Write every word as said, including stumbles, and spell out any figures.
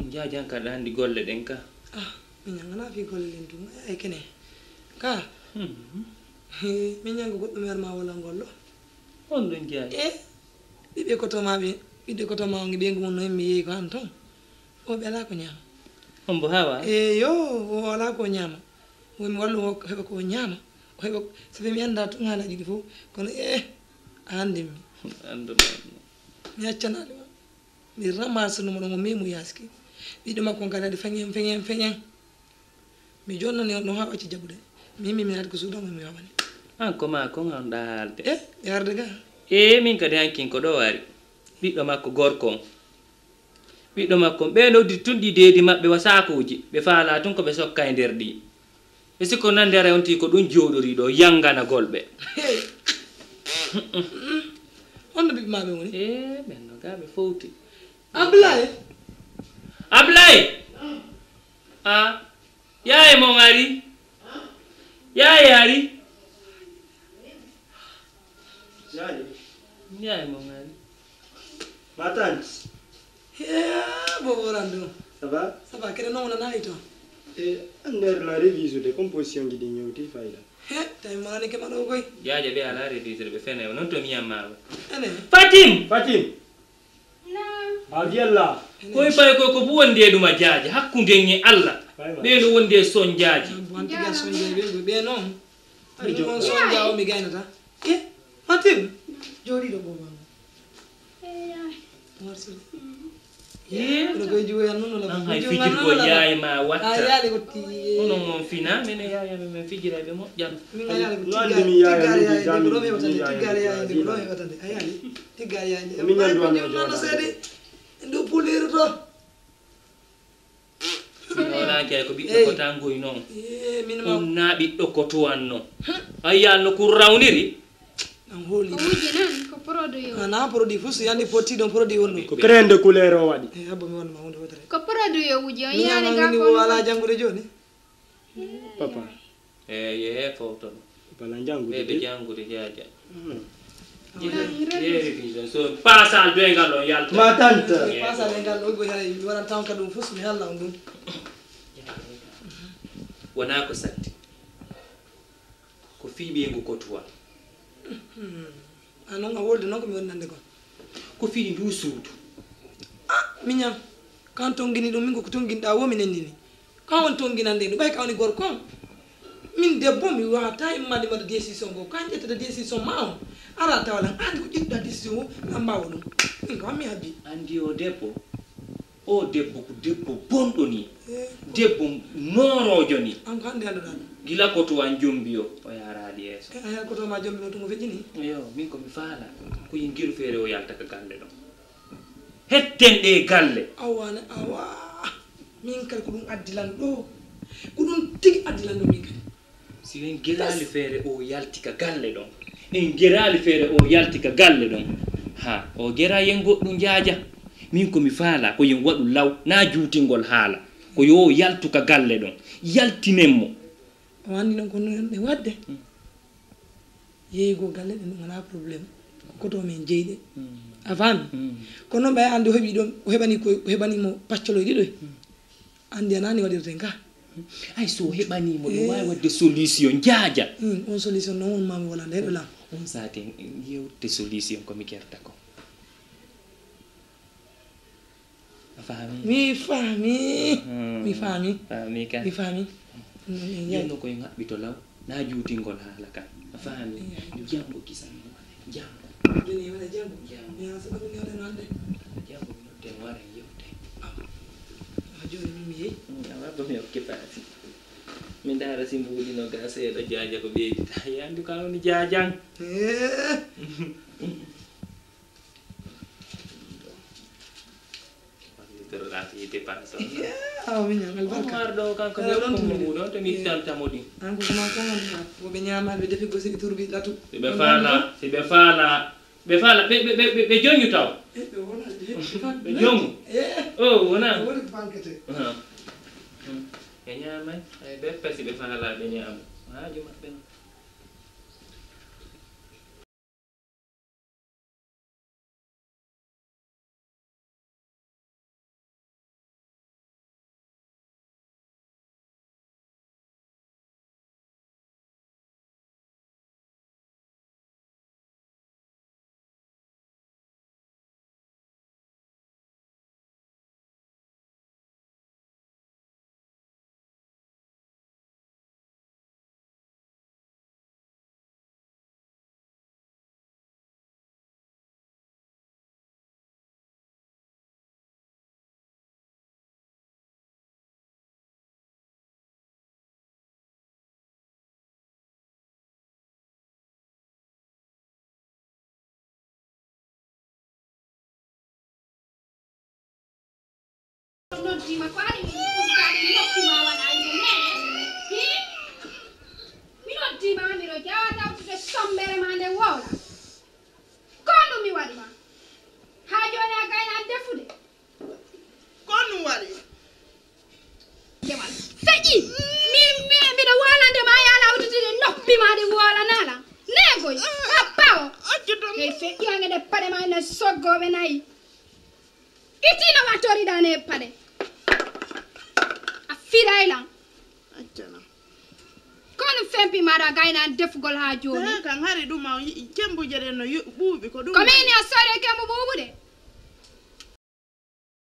Jaajan ka ɗa anndi golle ɗen ka. Ah, min ñangana fi golle ɗen tun. Ay kene. Ka. Hmm. Min ñanga goɗɗo mer ma wala ngollo. On ɗon jaaji. Eh, ɓiɓɓe koto ma ɓe, ɓiɓɓe koto ma on ɓe ngu no mi yeyi ko an ton. O ɓe ala ko ñaama. On bo hawa? Eh, yo, o ala ko ñaama. Wo mi wallu o heɓa ko o ñaama. O heɓa ko, sabi mi annda tun haalaaji ɗi fof. Kono eh, a anndi mi. Anndu ma. Mi accanaali ma. Mi ramasse no mo ɗon o memu yaski. Ɓiɗɗo makko on kadi adi feñen, feñen, feñen. Mi jonnani on ɗon haa wacci jaɓude. Min mi minati ko suudan mi wawani. An ko ma kon an ɗa haalde. Eh, yarde ga. Eh, min kadi hankin ko ɗo wari. Ɓiɗɗo makko gorko on. Ɓiɗɗo makko on. Ɓe noddi tun ɗi deedi maɓɓe wa saakuuji. Ɓe faala tun ko ɓe sokka e nder ɗi. Ɓe sikko nande ara on tii ko ɗum jooɗori ɗo yanganagol ɓe. Hey. Honno ɓiɓɓe ma ɓe woni? Eh, ɓen no ga ɓe fowti. Ablaye. Ablaye. Ah, yaaye mon ari. Yaaye ari. Yaaye. Yaaye mon ari. Ma tante. He, bobo Rando. Ça va? Ça va, kede non on a ito. E nder la révision de composition ji ɗi ñewti fayda. He, tawi mo nani ke maɗo koy. Jaaja ɓe ala révision ɓe fene non to mi yamma. Ene. Fatim. Fatim. Ba viens là. Koy pay ko ko bu wonde ɗuma jaaja hakkunde ngi Allah. Ɓe no wonde son jaaji. Wantiga son jaaji ɓe non. Ani on son jaawo mi gaynata. E Fatim. Jooɗiɗo bobo. Morso. Ye no koy juwo yan non la. An hay fijir ko yaay ma watta. Ayali ko ti. Ono mon fina mene yaay men fijira be mo jam. Min ayali ko tigari yaay de ko ɗo heɓata de tigari yaay de ko ɗo heɓata de ayali. Tigari yaay de. Min ñandu an no sedi. Ndu pulir to. Nonaaki ay ko ɓiɗɗo ko tangoy noon. On naa ɓiɗɗo ko tuwan noon. Ay yalno kun rawniri. O wuji nan ko produit o. Ana produit fof so yandi potti ɗon produit won ɗon. Ko crème de couleur o waɗi. E abbo mi wonma hunde wotere. Ko produit o wuji on yaani ga ko wala janngude jooni. Papa. Eyi, e fowto ɗum. Bala njanngude ɓe ɓe de. Janngude jaaja. Yeeri vision so pasal doyngal on yalta. Ma tante. Pasal e ngal ɗo hay mi waɗan tan ka ɗum fof mi halla on ɗum. Wonaa ko satti. Ko fii ɓeyngu kotuwal. A non a wolde non ko mi woni nande kon. Ko fii ndu suudu. Ah, miñam. Kan tongini ɗum min ko ko tonginɗa wo mi nennini. Ka woni tonginande ɗum ɓay ka woni gorko on. Min debbo mi wata immade mbaɗa décision goo ka ƴettata décision ma on. Ara tawa lan andi ko ƴettuɗa décision o lan mbawa ɗum. Min ko hammi habbi. Andi o debbo. O debbo ko debbo bonɗo ni. Debbo nooroojo ni. An ko hannde annduɗaa ɗum. Gila koto an jombi o, o yaaraali yeeso. E a yaha koto ma jombi mo tungo feƴƴini. Yo, min ko mi faala ko yin giru feere o yalta ka galle ɗon. Hetten ɗe galle. Awa ne awa. Min kadi ko ɗum addi lan ɗo. Ko ɗum tigi addi lan ɗo min kadi. Si en geraali feere o yalti ka galle ɗon. En geraali feere o yalti ka galle ɗon. Ha o gera yen goɗɗum jaaja. Min ko mi faala ko yen waɗu law na juutingol haala ko yo o yaltu ka galle ɗon. Yaltinen mo. O anndi noon ko noon ɗe waɗde. Yeeygo galle ɗen ɗum wonaa problème. Koto men jeyɗe. A faami? Kono noon ɓay anndi o heɓi ɗon o heɓani ko o heɓani mo paccoloy ɗiɗoy. Anndi a nani waɗirten ka. Ay so o heɓani mo ɗum waawi waɗde solution jaaja. On solution noon on mami wolande heɗo lam. On saaten yewte solution ko mi gerta ko. A faami? Mi faami. Mi faami. Faami kan. Mi faami. Yonno koye ŋaɓɓito law na juutingol haala kan. A faami? Jango kisan mo. Jango. Joni wala jango. Jango. Mi asa ko mi wala nande. Jango mi notte wara yewte. A joni mi mi yeyi. Awa ko mi okke paasi. Mi ndaara si mbuuɗi no ga seeɗa jaaja ko ɓeydita. Yandi ka woni jaajan. Toroɗa fi dépense. Awa mi ñamal barka. Marɗo kanko ne ko mo ɗon to mi tanta mo ɗin. An ko ma ko ngal. Wo ɓe ñamal ɓe defi gosi ɓe turbi latu. Si ɓe faala, si ɓe faala, ɓe faala ɓe ɓe ɓe ɓe joñu taw. Ɓe wona ɓe joñu. O wona. Woni bankete. Ɓe ñaamay ay ɓe pesi ɓe faala ɓe ñaama. Haaju maɓɓe. Ima ko ari mi ɗum kaɗi nokku ma waɗa ayde ne. Hi? Mi noddi ma mi roki a wata utude sombere ma nde wowla. Ko ɗum mi waɗi ma? Haa jooni a gayna defude. Ko ɗum waɗi? Dewal. Feƴƴi. Min mi miɗo wolande ma yaala utude noppi ma ɗi wolanala. Negoy. Appawo. Accu tan. Hey feƴƴi angede paɗe ma ene soggooɓe nayi. Itino wattoriɗa ne paɗe. A fiɗay lan. Accana. Kono fempi maɗa gayna defugol ha jooni. He kan hari ɗum a cembuje ɗen no yu- ɓuuɓi ko ɗum. Ko min a sori kembu ɓuuɓude.